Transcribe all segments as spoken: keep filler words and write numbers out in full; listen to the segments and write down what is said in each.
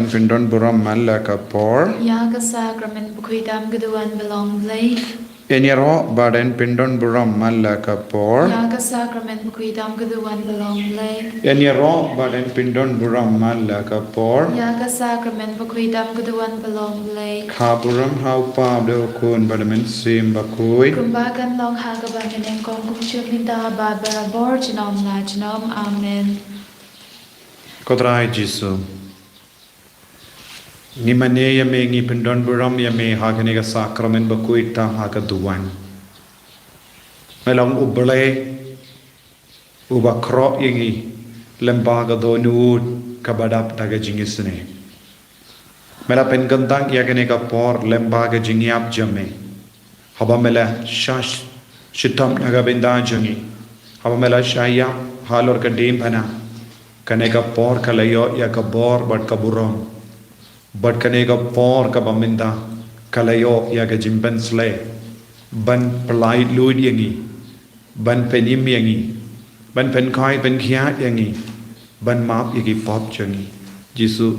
pyndon burom man la ka por. Ïa ka sakramen bakhuid tam ka duwan ba long Blei. Yn ïaroh bad yn pyndon burom man la ka por. Ïa ka sakramen bakhuid tam ka duwan ba long Blei. Yn ïaroh bad yn pyndon burom man la ka por. Ïa ka sakramen bakhuid tam ka duwan ba long Blei. Kha burom ha u Kpa bad ha u Khun bad ha u Mynsiem Bakhuid. Kumba kan long ha kaba mynnyngkong, kumjuh mynta bad barabor junom la junom. Amen. Ko Trai Jisu, ngi mane ïa me, ngi pyndon burom ïa me ha kane ka sakramen bakhuid tam ha ka duwan. Me long U Blei uba khroh ïa ngi lem bad ka dohnud kaba dap da ka jingisynei. Me la pynkyntang ïa kane ka por lem bad ka jingïap jong me. Haba me la shah shitom na ka bynta jong ngi, haba me la shah ïap halor ka diengphna, kane ka por ka la ïoh ïa ka bor bad ka burom. Bad kane ka por kaba mynta ka la ïoh ïa ka jingpynsleh ban pyllait luid ïa ngi, ban pynim ïa ngi, ban pynkhie pynkhiah ïa ngi, ban map ïa ki pop jong ngi. Jisu,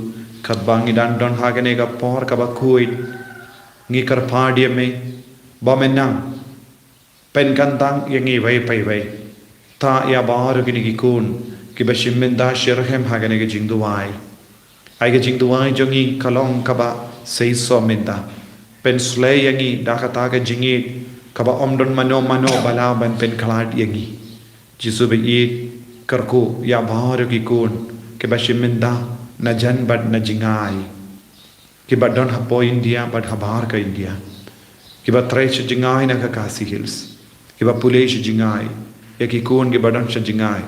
katba ngi dang don ha kane ka por kaba khuid, ngi kyrpad ïa me ba men nang pynkyntang ïa ngi iwei pa iwei. Tah ïa baroh kine ki khun kiba shim bynta shitrhem ha kane ka jingduwai. Ai ka jingduwai jong ngi ka long kaba seisoh mynta. Pynsleh ïa ngi da kata ka jingïeit kaba ym don mano mano ba lah ban pynkhlad ïa ngi. Jisu baieit, kyrkhu ïa baroh ki khun kiba shim bynta na jan bad na jngai, kiba don hapoh India bad ha baroh ka India, kiba trei sha jngai na ka Khasi Hills, kiba pule sha jngai, ïa ki khun kiba don sha jngai,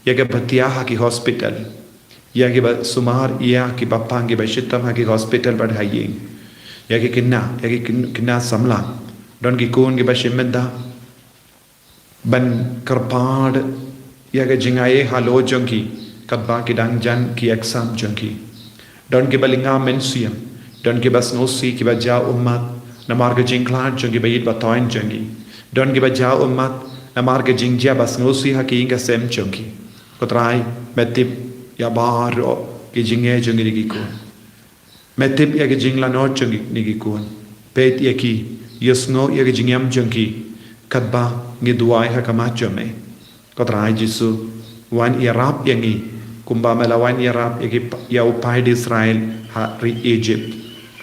ïa kiba thiah ha ki hospital, ïa kiba sumar, ïa kiba pang, kiba shitom ha ki hospital bad ha ïing, ïa ki khynnah, ïa ki khyn-, khynnah samla. Don ki khun kiba shim bynta ban kyrpad ïa ka jingaiei halor jong ki katba ki dang jan ki exam jong ki. Don kiba lynga mynsiem, don kiba sngewsih kiba jah ummat namar ka jingkhlad jong ki baieit bathoiñ jong ki. Don kiba jah ummat namar ka jingjia ba sngewsih ha ki ïing ka sem jong ki. Ko Trai, me tip ïa baroh ki jingeh jong kine ki khun. Me tip ïa ki jinglanot jong kine ki khun. Peit ïa ki, ïohsngew ïa ki jingïam jong ki katba ngi duwai ha khmat jong me. Ko Trai Jisu, wan ïarap ïa ngi kumba me la wan ïarap ïa ki pa-, ïa u paid Israel ha ri Egypt,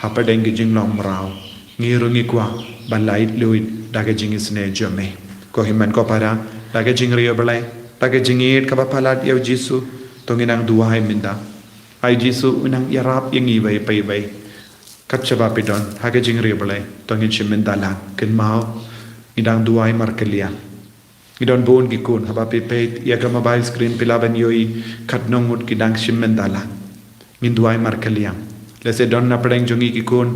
hapdeng ki jinglong mraw. Ngi ruh ngi kwah ban lait luid da ka jingisynei jong me. Ko hynmen ko para, da ka jingriewblei, da ka jingïeit kaba palat ïa u Jisu, to ngin nang duwai mynta. Ai Jisu, u nang ïarap ïa ngi iwei pa iwei. Kat shaba phi don ha ka jingriewblei, to ngin shim bynta lang. Kynmaw, ngi dang duwai markylliang. Ngi don bun ki khun, haba phi peit ïa ka mobile screen phi lah ban ïohi katno ngut ki dang shim bynta lang. Ngin duwai markylliang. Lehse don na pdeng jong ngi ki khun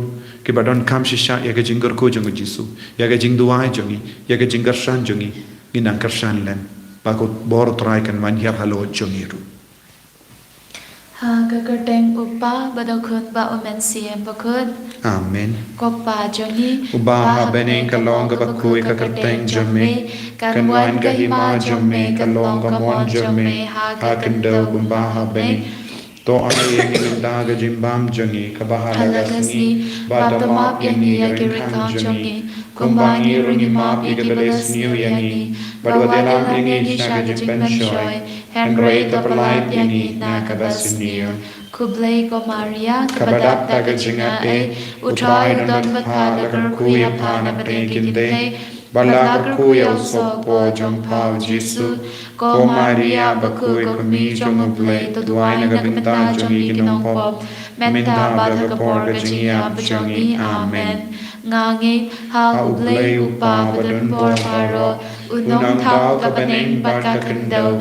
kiba donkam shisha ïa ka jingkyrkhu jong u Jisu, ïa ka jingduwai jong ngi, ïa ka jingkyrshan jong ngi. Ngin nang kyrshan lem ba ka bor u Trai kan wan hiar halor jong ngi ruh. Ha ka kyrteng u Kpa bad u Khun bad u Mynsiem Bakhuid. Amen. Ko Kpa jong ngi uba ha bneng, ka long kaba khuid ka kyrteng jong me, kan wan ka hima jong me, kan long ka mon jong me ha ka khyndew kumba ha bneng. To ai ïa ngi mynta ka jingbam jong ngi kaba ha la ka sngi, bad to map ïa ngi ïa ki ryngkang jong ngi, kumba ngi ruh ngi map ïa kiba la sniew ïa ngi, bad wat ïalam ïa ngi sha ka jingpynshoi, hynrei to pyllait ïa ngi na kaba sniew. Khublei ko Maria, kaba dap da ka jingaiei, u Trai u don bad pha, la kyrkhu ïa pha na pdeng ki kynthei, bad la kyrkhu ïa u sohpor jong pha u Jisu. Ko Maria bakhuid, ko Kmie jong u Blei, to duwai na ka bynta jong ngi ki nongpop, mynta bad ha ka por ka jingïap jong ngi. Amen. Nga ngeit ha u Blei u Kpa badonbor baroh, u Nongthaw ka bneng bad ka khyndew,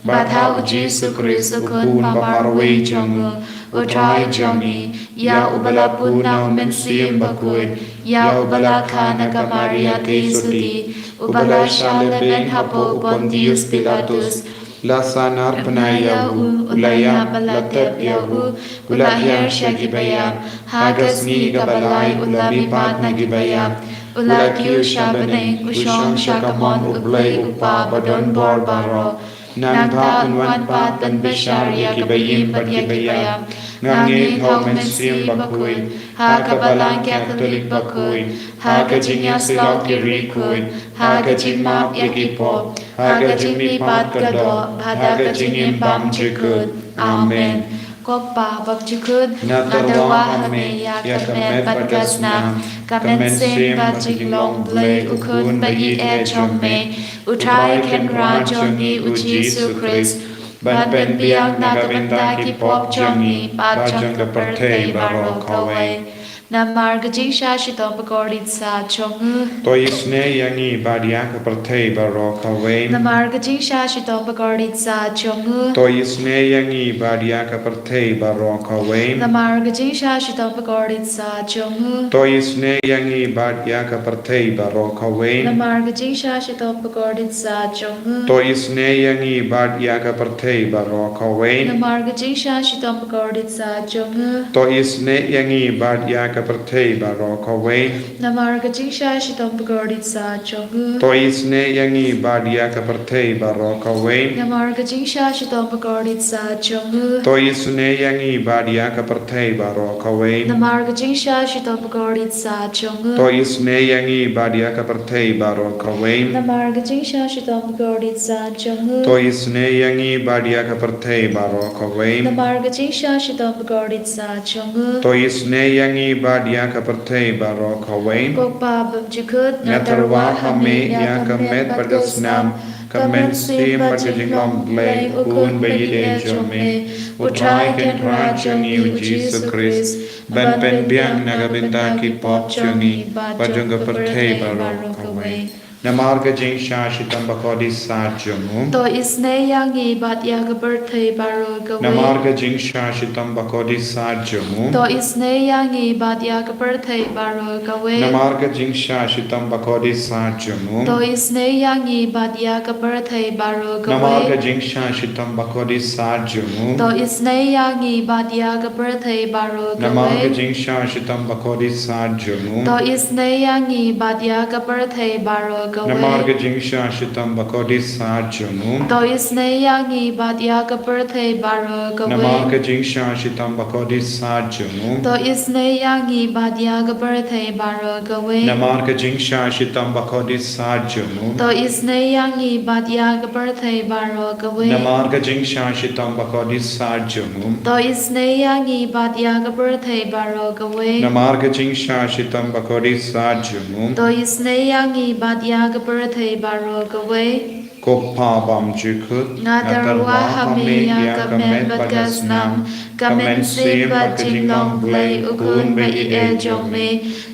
bad ha u Jisu Khrist u Khun ba marwei jong u, u Trai jong ngi, ïa uba la pun na u Mynsiem Bakhuid, ïa uba la kha na ka Maria Theisotti, uba la shah lehbeiñ hapoh u Pontius Pilatus, la sahnarphna ïa u, u la ïap bad la tep ïa u, u la hiar sha kiba ïap, ha ka sngi kaba lai u la mihpat na kiba ïap, u la kiew sha bneng, u shong sha ka mon u Blei u Kpa badonbor baroh. Nangta un wan pat ban bishar ïa ki ba im bad ïa ki ba ïap. Nga ngeit ha U Mynsiem Bakhuid, ha ka Balang Katholik bakhuid, ha ka jingïasyllok ki riewkhuid, ha ka jingmap ïa ki pop, ha ka jingmihpat ka doh, ha ka jingim bymjukut. Amen. Ko Kpa bymjukut, nga tyrwa ha me ïa ka met bad ka snam, ka mynsiem bad jinglong Blei U Khun ba ïeit jong me, U Trai Kynrad jong ngi U Jisu Khrist, ban pynbiang na ka bynta ki pop jong ngi bad jong ka pyrthei baroh kawei. Namar ka jingshah shitom bakordit sah jong u. To isynei ïa ngi bad ïa ka pyrthei baroh kawei. Namar ka jingshah shitom bakordit sah jong u. To isynei ïa ngi bad ïa ka pyrthei baroh kawei. Namar ka jingshah shitom bakordit sah jong u. To isynei ïa ngi bad ïa ka pyrthei baroh kawei. Namar ka jingshah shitom bakordit sah jong u. To isynei ïa ngi bad ïa ka pyrthei baroh kawei. Namar ka jingshah shitom bakordit sah jong u. To isynei ïa ngi bad ïa ka pyrthei baroh kawei. Namar ka jingshah shitom bakordit sah jong u. To isynei ïa ngi bad ïa ka pyrthei baroh kawei. Namar ka jingshah shitom bakordit sah jong u. To isynei ïa ngi bad ïa ka pyrthei baroh kawei. Namar ka jingshah shitom bakordit sah jong u. To isynei ïa ngi bad ïa ka pyrthei baroh kawei. Namar ka jingshah shitom bakordit sah jong u. To isynei ïa ngi bad ïa ka pyrthei baroh kawei. Namar ka jingshah shitom bakordit sah jong u. To isynei ïa ngi bad ïa ka pyrthei baroh kawei. Ko Kpa bymjukut, nga tyrwa ha me ïa ka met bad ka snam, ka mynsiem bad ka jinglong Blei U Khun ba ïeit jong me, U Trai Kynrad jong ngi U Jisu Khrist, ban pynbiang na ka bynta ki pop jong ngi bad jong ka pyrthei baroh kawei. Namar ka jingshah shitom bakordit sah jong u. To isynei ïa ngi bad ïa ka pyrthei baroh kawei. Namar ka jingshah shitom bakordit sah jong u. To isynei ïa ngi bad ïa ka pyrthei baroh kawei. Namar ka jingshah shitom bakordit sah jong u. To isynei ïa ngi bad ïa ka pyrthei baroh kawei. Namar ka jingshah shitom bakordit sah jong u. To isynei ïa ngi bad ïa ka pyrthei baroh kawei. Namar ka jingshah shitom bakordit sah jong u. To isynei ïa ngi bad ïa ka pyrthei baroh kawei. Namar ka jingshah shitom bakordit sah jong u. To isynei ïa ngi bad ïa ka pyrthei baroh kawei. Namar ka jingshah shitom bakordit sah jong u. To isynei ïa ngi bad ïa ka pyrthei baroh kawei. Namar ka jingshah shitom bakordit sah jong u. To isynei ïa ngi bad ïa ka pyrthei baroh kawei. Namar ka jingshah shitom bakordit sah jong u. To isynei ïa ngi bad ïa ka pyrthei baroh kawei. Namar ka jingshah shitom bakordit sah jong u. To isynei ïa ngi bad ïa ka pyrthei baroh kawei. Ko Kpa bymjukut, nga tyrwa ha me ïa ka met bad ka snam, ka mynsiem bad jinglong Blei U Khun ba ïeit jong me,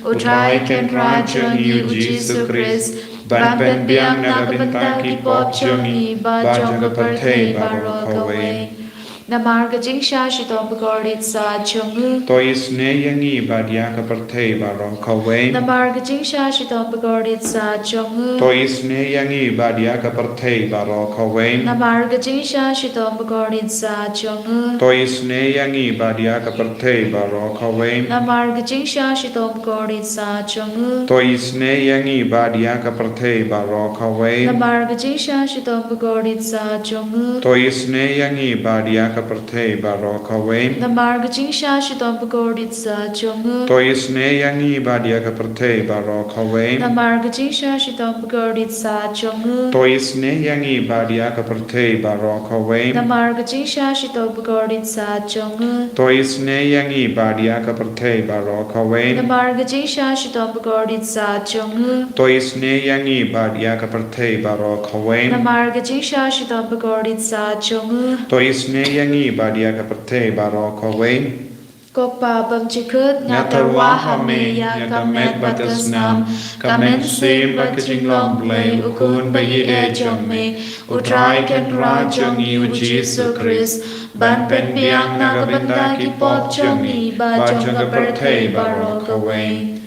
U Trai Kynrad jong ngi U Jisu Khrist, ban pynbiang na ka bynta ki pop jong ngi bad jong ka pyrthei baroh kawei. Namar ka jingshah shitom bakordit sah jong u. To isynei ïa ngi bad ïa ka pyrthei baroh kawei. Namar ka jingshah shitom bakordit sah jong u. To isynei ïa ngi bad ïa ka pyrthei baroh kawei. Namar ka jingshah shitom bakordit sah jong u. To isynei ïa ngi bad ïa ka pyrthei baroh kawei. Namar ka jingshah shitom bakordit sah jong u. To isynei ïa ngi bad ïa ka pyrthei baroh kawei. Namar ka jingshah shitom bakordit sah jong u. To isynei ïa ngi bad ïa ka pyrthei baroh kawei. Namar ka jingshah shitom bakordit sah jong u. To isynei ïa ngi bad ïa ka pyrthei baroh kawei. Namar ka jingshah shitom bakordit sah jong u. To isynei ïa ngi bad ïa ka pyrthei baroh kawei. Namar ka jingshah shitom bakordit sah jong u. To isynei ïa ngi bad ïa ka pyrthei baroh kawei. Namar ka jingshah shitom bakordit sah jong u. To isynei ïa ngi bad ïa ka pyrthei baroh kawei. Namar ka jingshah shitom bakordit sah jong u. To isynei ïa ngi bad ïa ka pyrthei baroh kawei. Ko Kpa bymjukut, nga tyrwa ha me ïa ka met bad ka snam, ka mynsiem bad ka jinglong Blei U Khun ba ïeit jong me, U Trai Kynrad jong ngi U Jisu Khrist, ban pynbiang na ka bynta ki pop jong ngi bad jong ka pyrthei baroh kawei.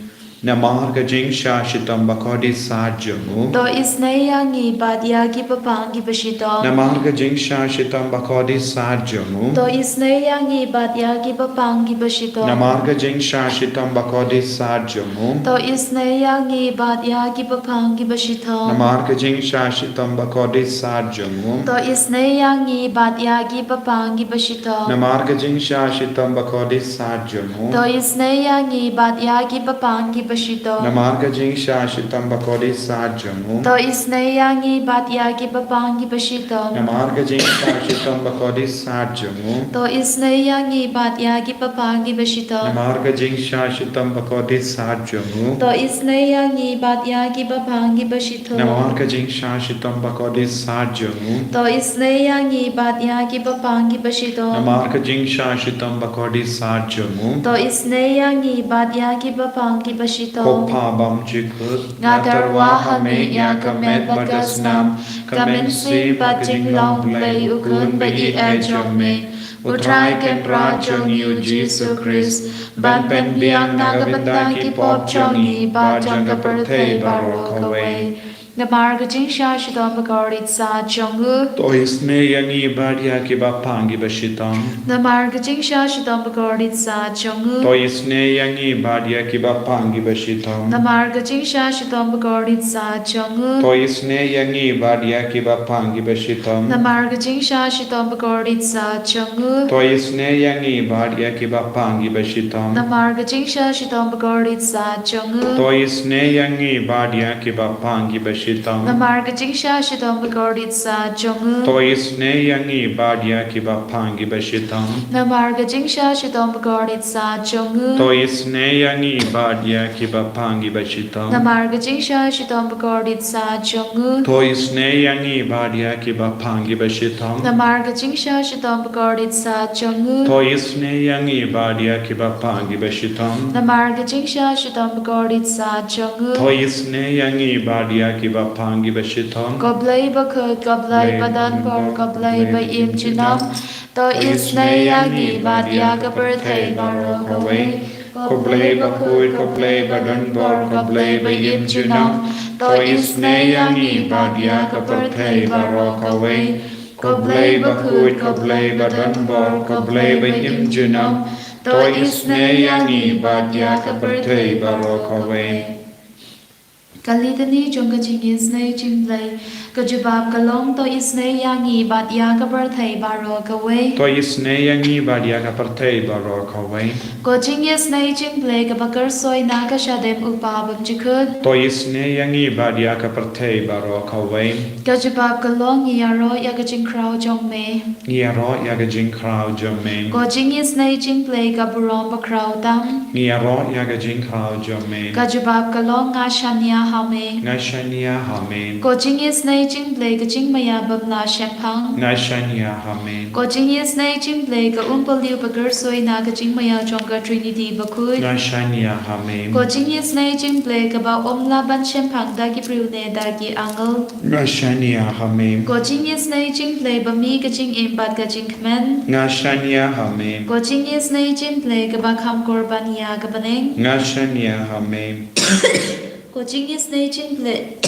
Namar ka jingshah shitom bakordit sat jong u. To isynei ïa ngi bad ïa ki paidbah kiba shitom. Namar ka jingshah shitom bakordit sat jong u. To isynei ïa ngi bad ïa ki paidbah kiba shitom. Namar ka jingshah shitom bakordit sat jong u. To isynei ïa ngi bad ïa ki paidbah kiba shitom. Namar ka jingshah shitom bakordit sat jong u. To isynei ïa ngi bad ïa ki paidbah kiba shitom. Namar ka jingshah shitom bakordit sat jong u. To isynei ïa ngi bad ïa ki paidbah kiba shitom. Namar ka jingshah shitom bakordit sat jong u. To isynei ïa ngi bad ïa ki paidbah kiba shitom. Namar ka jingshah shitom bakordit sat jong u. To isynei ïa ngi bad ïa ki paidbah kiba shitom. Namar ka jingshah shitom bakordit sat jong u. To isynei ïa ngi bad ïa ki paidbah kiba shitom. Namar ka jingshah shitom bakordit sat jong u. To isynei ïa ngi bad ïa ki paidbah kiba shitom. Namar ka jingshah shitom bakordit sat jong u. To isynei ïa ngi bad ïa ki paidbah kiba shitom. Ko Pa bymjukut, nga tyrwa ha me ïa ka met bad ka snam, ka mynsiem bad ka jinglong Blei u Khun ba ïeit jong me. U Trai Kynrad jong ngi u Jisu Khrist, ban pynbiang na ka bynta ki pop jong ngi bad jong ka pyrthei baroh kawei. Namar ka jingshah shitom bakordit sat jong u. To isynei ïa ngi bad ïa ki paidbah kiba shitom. Namar ka jingshah shitom bakordit sat jong u. To isynei ïa ngi bad ïa ki paidbah kiba shitom. Namar ka jingshah shitom bakordit sat jong u. To isynei ïa ngi bad ïa ki paidbah kiba shitom. Namar ka jingshah shitom bakordit sat jong u. To isynei ïa ngi bad ïa ki paidbah kiba shitom. Namar ka jingshah shitom bakordit sat jong u. To isynei ïa ngi bad ïa ki paidbah kiba shitom. Namar ka jingshah shitom bakordit sat jong u. To isynei ïa ngi bad ïa ki paidbah kiba shitom. Namar ka jingshah shitom bakordit sat jong u. To isynei ïa ngi bad ïa ki paidbah kiba shitom. Namar ka jingshah shitom bakordit sat jong u. To isynei ïa ngi bad ïa ki paidbah kiba shitom. Namar ka jingshah shitom bakordit sat jong u. To isynei ïa ngi bad ïa ki paidbah kiba shitom. Namar ka jingshah shitom bakordit sat jong u. To isynei ïa ngi bad ïa ki paidbah kiba shitom. Ko Blei bakhuid, ko Blei badonbor, ko Blei ba im junom. To isynei ïa ngi bad ïa ka pyrthei baroh kawei. Ko Blei bakhuid, ko Blei badonbor, ko Blei ba im junom. To isynei ïa ngi bad ïa ka pyrthei baroh kawei. Ko Blei bakhuid, ko Blei badonbor, ko Blei ba im junom. To isynei ïa ngi bad ïa ka pyrthei baroh kawei. Ka litany jong ka jingisynei jingblei. Ka jubab ka long, to isynei ïa ngi bad ïa ka pyrthei baroh kawei. To isynei ïa ngi bad ïa ka pyrthei baroh kawei. Ko jingisynei jingblei kaba kyrsoi na ka shadem u Pa bymjukut. To isynei ïa ngi bad ïa ka pyrthei baroh kawei. Ka jubab ka long, ngi ïaroh ïa ka jingkhraw jong me. Ngi ïaroh ïa ka jingkhraw jong me. Ko jingisynei jingblei ka burom bakhraw tam. Ngi ïaroh ïa ka jingkhraw jong me. Ka jubab ka long, nga shaniah ha me. Nga shaniah ha me. Ko jingisynei jingblei ka jingmaïa bym lah shemphang. Nga shaniah ha me. Ko jingisynei jingblei ka umpohliew ba kyrsoi na ka jingmaïa jong ka Trinity bakhuid. Nga shaniah ha me. Ko jingisynei jingblei kaba ym lah ban shemphang da ki briew ne da ki angel. Nga shaniah ha me. Ko jingisynei jingblei ba mih ka jingim bad ka jingkmen. Nga shaniah ha me. Ko jingisynei jingblei kaba kham kor ban ïa ka bneng. Nga shaniah ha me. Ko jingisynei jingblei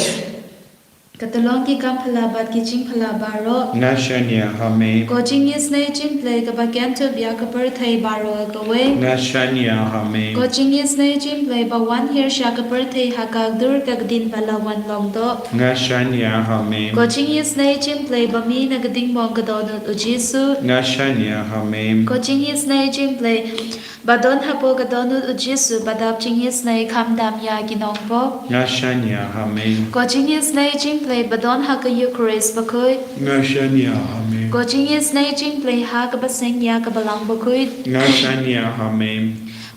ka tyllong ki kam phylla bad ki jingphylla baroh. Nga shaniah ha me. Ko jingisynei jingblei kaba kynthup ïa ka pyrthei baroh kawei. Nga shaniah ha me. Ko jingisynei jingblei ba wan hiar sha ka pyrthei ha ka dur ka ktien ba la wan long doh. Nga shaniah ha me. Ko jingisynei jingblei ba mih na ka diengphna ka dohnud u Jisu. Nga shaniah ha me. Ko jingisynei jingblei ba don hapoh ka dohnud u Jisu ba dap jingisynei khamtam ïa ki nongpop. Nga shaniah ha me. Ko jingisynei jingblei ba don ha ka Eukharist bakhuid. Nga shaniah ha me. Ko jingisynei jingblei ha kaba seng ïa ka Balang bakhuid. Nga shaniah ha me.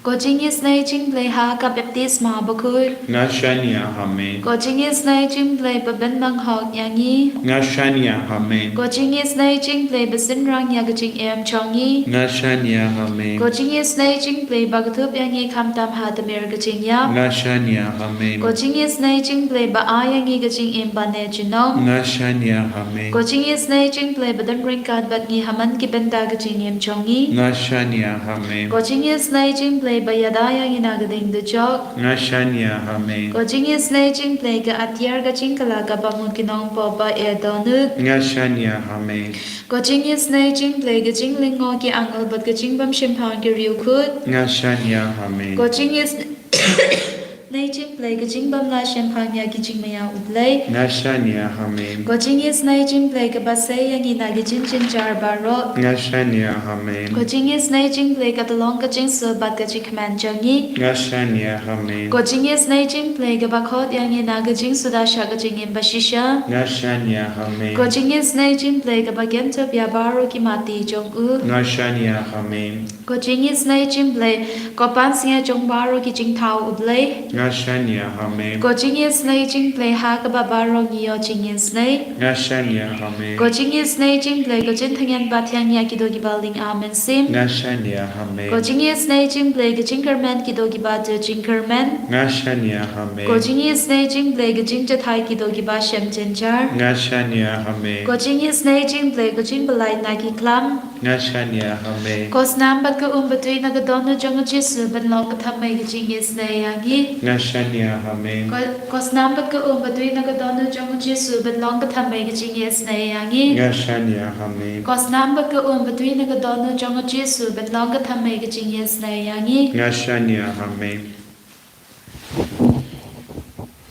Ko jingisynei jingblei ha ka baptisma bakhuid. Nga shaniah ha me. Ko jingisynei jingblei ba pynmang hok ïa ngi. Nga shaniah ha me. Ko jingisynei jingblei ba synran ïa ka jingim jong ngi. Nga shaniah ha me. Ko jingisynei jingblei ba kdup ïa ngi khamtam ha tmier ka jingïap. Nga shaniah ha me. Ko jingisynei jingblei ba ai ïa ngi ka jingim ba ne junom. Nga shaniah ha me. Ko jingisynei jingblei ba don ryngkat bad ngi ha man ki bynta ka jingim jong ngi. Nga shaniah ha me. Ko jingisynei jingblei Ba ïada ïa ngi na ka ding dujok. Nga shaniah ha me. Ko jingisynei jingblei ka atiar ka jingkylla kaba mut ki nongpop ba ïa dohnud. Nga shaniah ha me. Ko jingisynei jingblei ka jinglyngngoh ki angel bad ka jingbym shemphang ki riewkhuid. Nga shaniah ha me. Ko jingisynei jingblei ka jingbym la shemphang ïa ki jingmaïa U Blei. Nga shaniah ha me. Ko jingisynei jingblei kaba sei ïa ngi na ki jingjynjar baroh. Nga shaniah ha me. Ko jingisynei jingblei ka long ka jingsuk bad ka jingkmen jong ngi. Nga shaniah ha me. Ko jingisynei jingblei kaba khot ïa ngi na ka jingsuda sha ka jingim bashisha. Nga shaniah ha me. Ko jingisynei jingblei kaba kynthup ïa baroh ki mati jong u. Nga shaniah ha me. Ko jingisynei jingblei ko pansngiat jong baroh ki jingthaw U Blei. Nga shaniah ha me. Ko jingisynei jingblei ha kaba baroh ngi ïoh jingisynei. Nga shaniah ha me. Ko jingisynei jingblei ko jingthngen ba thiang ïa ki doh kiba ling amen sim. Nga shaniah ha me. Ko jingisynei jingblei ko jingkyrmen ki doh kiba duh jingkyrmen. Nga shaniah ha me. Ko jingisynei jingblei ko jingjahthait ki doh kiba shem jynjar. Nga shaniah ha me. Ko jingisynei jingblei ko jingpyllait na ki klam. Nga shaniah ha me. Ko snam bad ka um ba tui na ka dohnud jong u Jisu ban long ka thymmei ka jingisynei ïa ngi. Nga shaniah ha me. Ko, ko snam bad ka um ba tui na ka dohnud jong u Jisu ban long ka thymmei ka jingisynei ïa ngi. Nga shaniah ha me. Ko snam bad ka um ba tui na ka dohnud jong u Jisu ban long ka thymmei ka jingisynei ïa ngi. Nga shaniah ha me.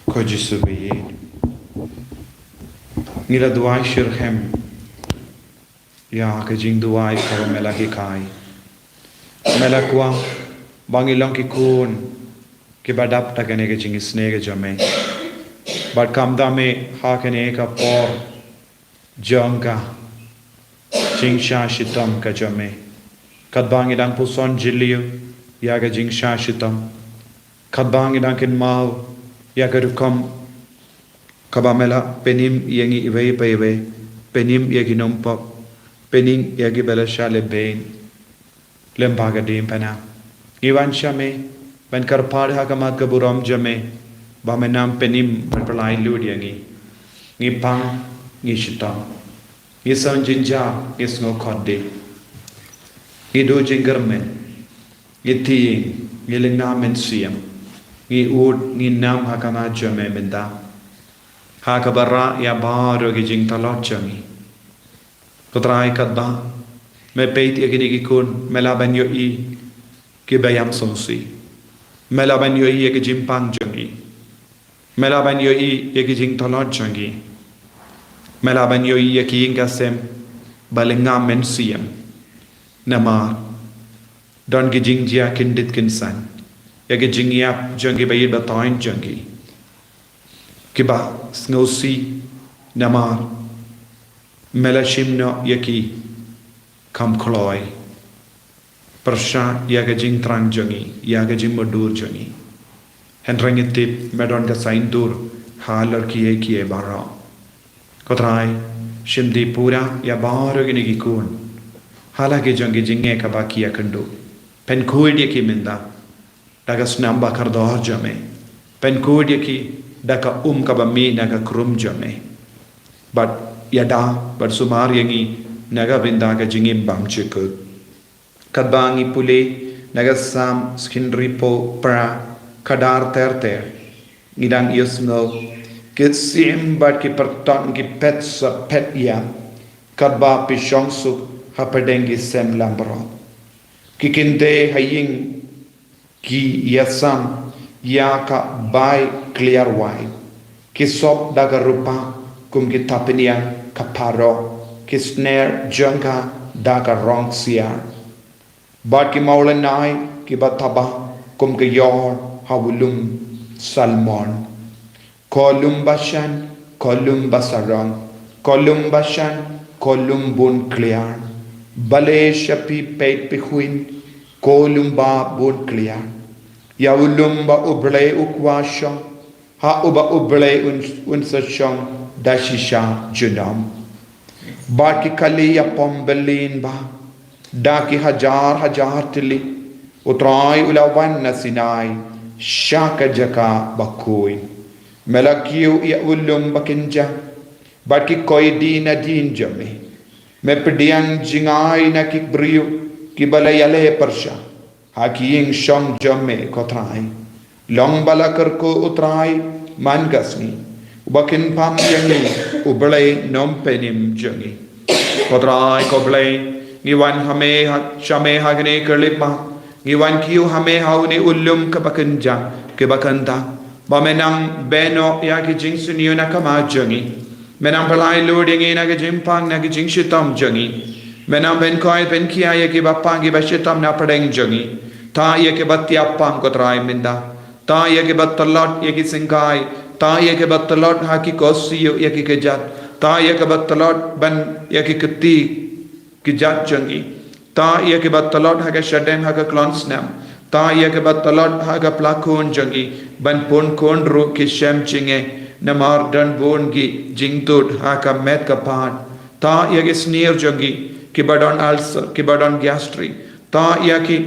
Ko Jisu ba ïeit, ngi la duwai shitrhem ïa ka jingduwai kaba me la hikai. Me la kwah ba ngi long ki khun kiba dap da kane ka jingisynei ka jong me. Bad kumta me ha kane ka por jong ka jingshah shitom ka jong me, katba ngi dang puson jylliew ïa ka jingshah shitom, katba ngi dang kynmaw ïa ka rukom kaba me la pynim ïa ngi iwei pa iwei, pynim ïa ki nongpop, pynim ïa kiba la shah lehbeiñ lem bad ka diengphna. Ngi wan sha me ban kyrpad ha khmat ka burom jong me ba men nang pynim ban pynlait lut ïa ngi. Ngi pang, ngi shitom, ngi sngew jynjar, ngi sngew khot dih, ngi duh jingkyrmen, ngi tieng, ngi lyngkhuh mynsiem, ngi ud, ngi nam ha khmat jong me mynta ha kaba rah ïa baroh ki jingtlot jong ngi. Ko Trai, katba me peit ïa kine ki khun, me lah ban ïohi kiba ïam sngewsih. Me lah ban ïohi ïa ki jingpang jong ngi. Me lah ban ïohi ïa ki jingtlot jong ngi. Me lah ban ïohi ïa ki ïing ki sem ba lyngkhuh mynsiem. Namar don ki jingjia kyndit kynsan ïa ki jingïap jong ki ba ïeit ba thoiñ jong ki, kiba sngewsih namar me la shim noh ïa ki kham kloi pyrshah ïa ka jingthrang jong ngi, ïa ka jingmutdur jong ngi. Hynrei ngi tip me don ka saiñdur halor kiei kiei baroh. Ko Trai, shim dih pura ïa baroh kine ki khun ha la ki jong ki jingeh kaba ki ïakynduh. Pynkhuid ïa ki mynta da ka snam ba kordor jong me. Pynkhuid ïa ki da ka um kaba mih na ka khrum jong me. Bad ïada bad sumar ïa ngi na ka bynta ka jingim bymjukut. Katba ngi pule na ka Salm khynriew phew phra, khadar ter ter, ngi dang ïohsngew: Ki syiem bad ki pyrthot ki phet sa phet ïa, katba phi shong suk hapdeng ki sem langbrot. Ki kynthei ha ïing ki ïasam ïa ka bai kliar wai. Ki sop da ka rupa kum ki thapniang ka Pharaoh, ki sner jong ka da ka rong ksiar. Bad ki mawlynnai kiba thaba kum ki ïor ha u lum Salmon. Ko lum Bashan, ko lum basarong, ko lum Bashan, ko lum bun kliar. Balei sha phi peit phi khuid, ko lum ba bun kliar? Ïa u lum ba U Blei u kwah shong, ha uba U Blei un, un sa shong da shisha junom. Bad ki kali ïapom bylliñ ba da ki hajar hajar tylli. U Trai u la wan na Sinai sha ka jaka ba khuid. Me la kiew ïa u lum ba kynja bad ki khyndai nadien jong me. Me pdiang jngai na ki briew kiba la ïaleh pyrshah. ha ki ïing shong jong me, ko Trai. Long ba la kyrkhu u Trai man ka sngi, uba kyrpang ïa ngi, u Blei nongpynim jong ngi. Ko Trai, ko Blei, ngi wan ha me ha, sha me ha kane ka khyllipmat. Ngi wan kiew ha me ha une u lum kaba kynjah, kaba kyntang, ba me nang beh noh ïa ki jingsniew na ka bynta jong ngi. Me nang pyllait lut ïa ngi na ki jingpang, na ki jingshitom jong ngi. Me nang pynkhuid pynkhia ïa kiba pang, kiba shitom na pdeng jong ngi. Tah ïa kiba tiap pang, ko Trai, mynta. Tah ïa kiba tlot ïa ki syngkai. Tah ïa kiba tlot ha ki khohsiew ïa ki kjat. Tah ïa kiba tlot ban ïa ki kti kjat jong ngi. Tah ïa kiba tlot ha ka shadem, ha ka khlong snem. Tah ïa kiba tlot ha ka pla khun jong ngi. Ban pun khun ruh ki shem jingeh, namar don bun ki jingtut ha ka met ka phad. Tah ïa ki snier jong ngi, kiba don ulcer, kiba don gastric. Tah ïa ki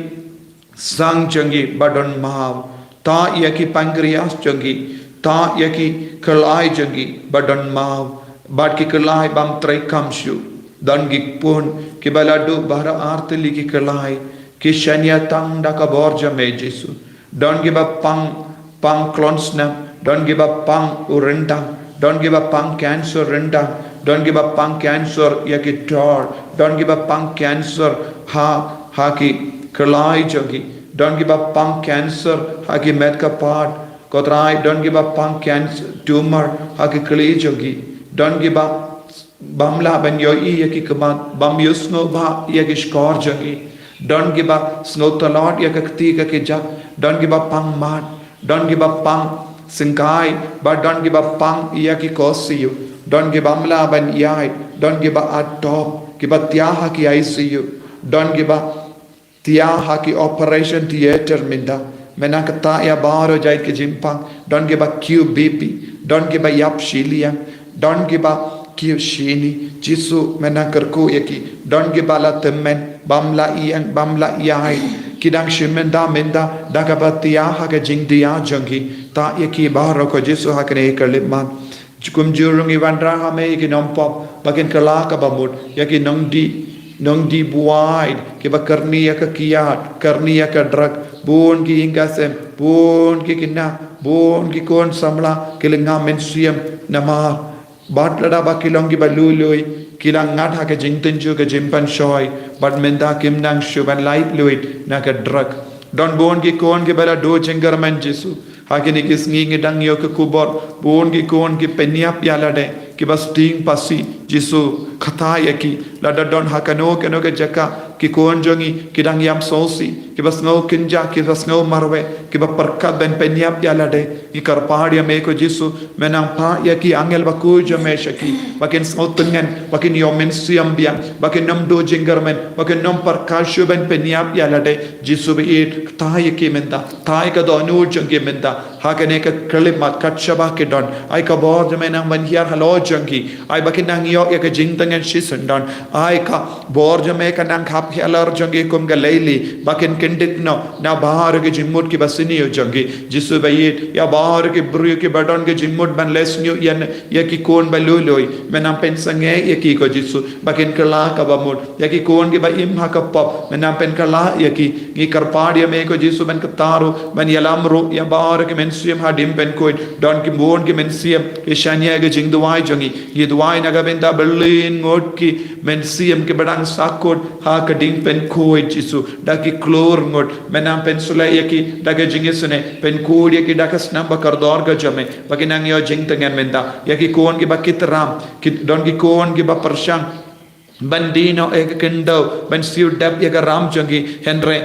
sang jong ngi ba don maw. Tah ïa ki pancreas jong ngi. Tah ïa ki khlai jong ngi ba don maw, bad ki khlai bym trei kam shuh. Don ki khun kiba la duh baroh artylli ki khlai, ki shaniah tang da ka bor jong me, Jisu. Don kiba pang, pang khlong snem. Don kiba pang u ryndang. Don kiba pang cancer ryndang. Don kiba pang cancer ïa ki tor. Don kiba pang cancer ha, ha ki khlai jong ngi. Don kiba pang cancer ha ki met ka phad. Ko Trai, don kiba pang cancer tumor ha ki kli jong ngi. Don kiba bym lah ban ïohi ïa ki khmat, bym ïohsngew bha ïa ki shkor jong ngi. Don kiba sngew tlot ïa ka kti ka kjat. Don kiba pang mad. Don kiba pang syngkai, bad don kiba pang ïa ki khohsiew. Don kibym lah ban ïaid. Don kiba at top, kiba thiah ha ki I C U. Don kiba thiah ha ki operation theater mynta. Me nang ktah ïa baroh jait ki jingpang. Don kiba kiew B P. Don kiba ïap shiliang. Don kiba kiew shini. Jisu, me nang kyrkhu ïa ki. Don kiba la tymmen, bym lah ïeng, bym lah ïaid. Ki dang shim mynta, mynta da kaba thiah ha ka jingthiah jong ki. Tah ïa ki baroh, ko Jisu, ha kane ka khyllipmat. Kumjuh ruh ngi wanrah ha me ïa ki nongpop ba kin kylla kaba mut, ïa ki nongdih, nongdih buaid, kiba kyrni ïa ka kiad, kyrni ïa ka drug. Bun ki ïing ki sem, bun ki khynnah, bun ki khun samla ki la ngam mynsiem namar. Bad lada ba ki long kiba lui lui, ki la ngat ha ka jingtynjuh, ka jingpynshoi, bad mynta kim nang shuh ban lait luid na ka drug. Don bun ki khun kiba la duh jingkyrmen, Jisu. Ha kine ki sngi ngi dang ïoh ka khubor, bun ki khun ki pynïap ïa lade, kiba sting phasi. Jisu, ktah ïa ki. Lada don ha kano kano ka jaka ki khun jong ngi ki dang ïam sngewsih, kiba sngew kynjah, kiba sngew marwei, kiba pyrkhat ban pynïap ïa lade, ngi kyrpad ïa me, ko Jisu, me nang phah ïa ki angel bakhuid jong me sha ki, ba kin sngewtngen, ba kin ïoh mynsiem biang, ba kin nym duh jingkyrmen, ba kin nym pyrkhat shuh ban pynïap ïa lade. Jisu baieit, ktah ïa ki mynta, ktah ïa ka dohnud jong ki mynta. Ha kane ka khyllipmat, kat shaba ki don, ai ka bor jong me nang ban hiar halor jong ki. Ai ba kin nang ïoh ïa ka jingtngen shisyndon. Ai ka bor jong me kan nang khap halor jong ki kum ka leili, ba kin kyndit noh na baroh ki jingmut kiba sniew jong ki. Jisu baieit, ïa baroh ki briew kiba don ki jingmut ban leh sniew ïa, ïa ki khun ba lui lui, me nang pynsangeh ïa ki, ko Jisu, ba kin kylla kaba mut. Ïa ki khun kiba im ha ka pop, me nang pynkylla ïa ki. Ngi kyrpad ïa me, ko Jisu, ban ktah ruh, ban ïalam ruh ïa baroh ki mynsiem ha Diengpynkhuid. Don ki bun ki mynsiem ki shaniah ïa ka jingduwai jong ngi. Ngi duwai na ka bynta ba lyngngut ki mynsiem kiba dang sahkut ha ka Diengpynkhuid, Jisu, da ki klur ngut. Me nang pynsleh ïa ki da ka jingisynei, pynkhuid ïa ki da ka snam ba kordor ka jong me, ba kin nang ïoh jingtngen mynta. Ïa ki khun kiba kit ram, ki, don ki khun kiba pyrshang ban die noh ïa ka khyndew, ban siew dep ïa ka ram jong ki, hynrei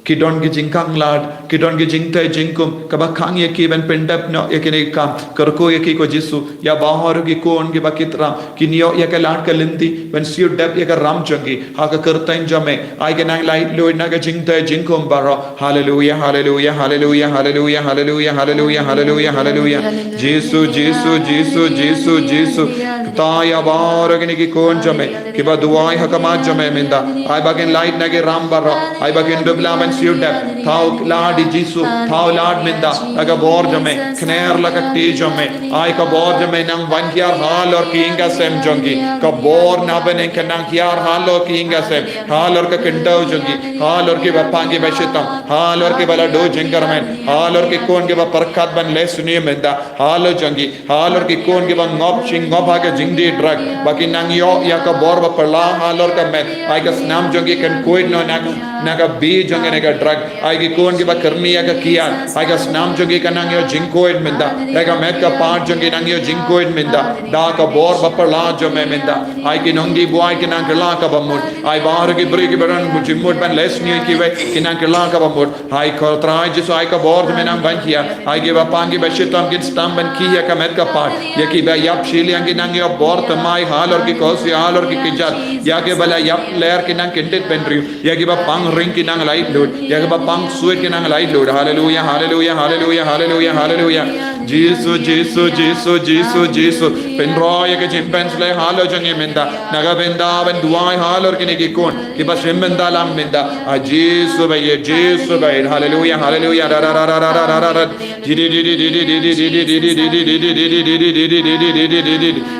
ki don ki jingkhang lad, ki don ki jingtei jingkhum kaba khang ïa ki ban pyndep noh ïa kine ki kam. Kyrkhu ïa ki, ko Jisu, ïa baroh ki khun kiba kit ram, kin ïoh ïa ka lad ka lynti ban siew dep ïa ka ram jong ki ha ka kyrteng jong me. Ai ka nang lait luid na ka jingtei jingkhum baroh. Haleluia, haleluia, haleluia, haleluia, haleluia, haleluia, haleluia, haleluia. Jisu, Jisu, Jisu, Jisu, Jisu. Ktah ïa baroh kine ki khun jong me kiba duwai ha khmat jong me mynta. Ai ba kin lait na ki ram baroh. Ai ba kin dup lam ban Siu dep, thaw lad i Jisu, thaw lad mynta, la ka bor jong me, kner la ka kti jong me, ai ka bor jong me nang wan hiar halor ki ïing ki sem jong ki, ka bor na bneng kan nang hiar halor ki ïing ki sem, halor ka khyndew jong ki, halor kiba pang kiba shitom, halor kiba la duh jingkyrmen, halor ki khun kiba pyrkhat ban leh sniew mynta, halor jong ki, halor ki khun kiba ngop shi ngop ha ka jingdie drug, ba kin nang ïoh ïa ka bor ba phylla halor ka met, ai ka snam jong ki kan khuid noh na ka, na ka bih jong ki na ka drug, ai ki khun kiba kyrni ïa ka kiad, ai ka snam jong ki kan nang ïoh jingkhuid mynta, ïa ka met ka phad jong ki nang ïoh jingkhuid mynta, da ka bor ba phylla jong me mynta, ai ki nongdie buaid kin nang kylla kaba mut, ai baroh ki briew kiba don jingmut ban leh sniew ïa kiwei kin nang kylla kaba mut, Hai ko Trai Jisu, ai ka bor jong me nang wan hiar. Ai kiba pang kiba shitom kin sdang ban kiew ïa ka met ka phad. Ïa kiba ïap shiliang kin nang ïoh bor thymmai halor ki khohsiew halor ki kjat. Ïa kiba la ïap ler kin nang kyndit bynriew. Ïa kiba pang ring kin nang laitluid. Ïa kiba pang suid kin nang laitluid. Haleluia, haleluia, haleluia, haleluia, haleluia. Jisu, Jisu, Jisu, Jisu, Jisu. Pynroi ïa ka jingpynshlei halor jong ngi mynta. Na ka bynta ban duwai halor kine ki khun. Kiba shim bynta lang mynta. A Jisu ba ïeit, Jisu ba ïeit. Haleluia, haleluia. Ra, ra, ra.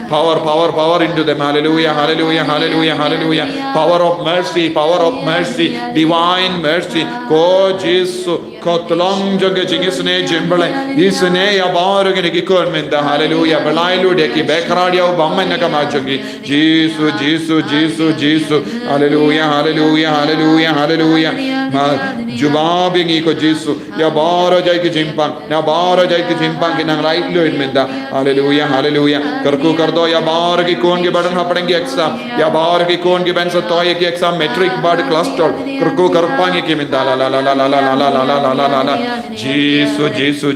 Power, power, power into them. Hallelujah, hallelujah, hallelujah, hallelujah. Power of mercy, power of mercy, divine mercy. Ko Jisu, ko tlong jong ka jingisynei jingpyllait. Isynei ïa baroh kine ki khun mynta. Hallelujah. Pynlait lut ïa ki, bakhraw ïa u bymman na ka mar jong ki. Jisu, Jisu, Jisu, Jisu. Haleluia, haleluia, haleluia, haleluia. Ma, jubab ïa ngi ko Jisu. Ïa baroh jait ki jingpang, ïa baroh jait ki jingpang kin nang laitluid mynta. Haleluia, haleluia. Kyrkhu kyrdoh ïa baroh ki khun kiba don hapdeng ki exam. Ïa baroh ki khun kiban sa thoh ïa ki exam matric bad class twelve. Kyrkhu kyrpang ïa ki mynta. La, la, la. Jisu, Jisu,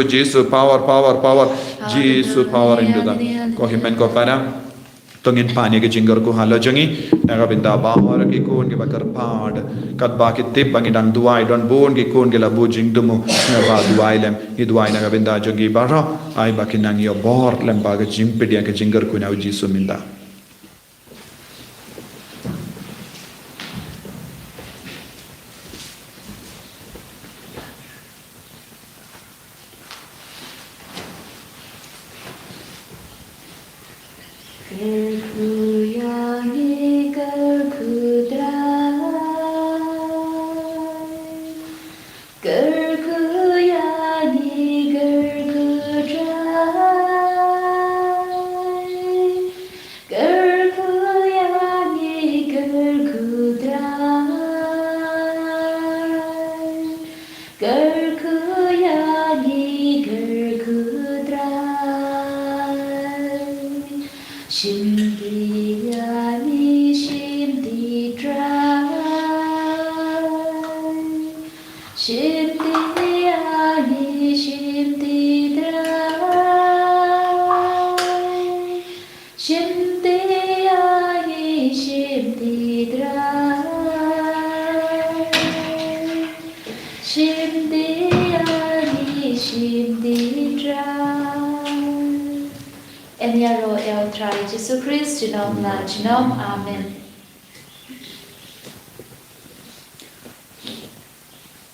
Jisu. Power, power, power. Jisu, power into them. Ko hynmen ko para. To ngin pan ïa ki jingkyrkhu halor jong ngi. Na ka bynta baroh ki khun kiba kyrpad. Katba ki tip ba ngi dang duwai don bun ki khun ki la buh jingthmu. Naba duwai lem. Ngi duwai na ka bynta jong ki baroh. Ai ba kin nang ïoh bor lem bad ka jingpdiang ka jingkyrkhu na u Jisu mynta. Kyrkhu ïa ngi kyrkhu Trai. Kyrkhu ïa ngi kyrkhu Trai. Kyrkhu ïa ngi kyrkhu Trai. Kyrkhu ïa ngi kyrkhu Trai. Shim ti ïa ngi shim ti Trai. Shim ti ïa ngi shim ti Trai. Shim ti ïa ngi shim ti Trai. Shim ti ïa ngi shim ti Trai. Yn ïaroh ïa u Trai Jisu Khrist junom la junom. Amen.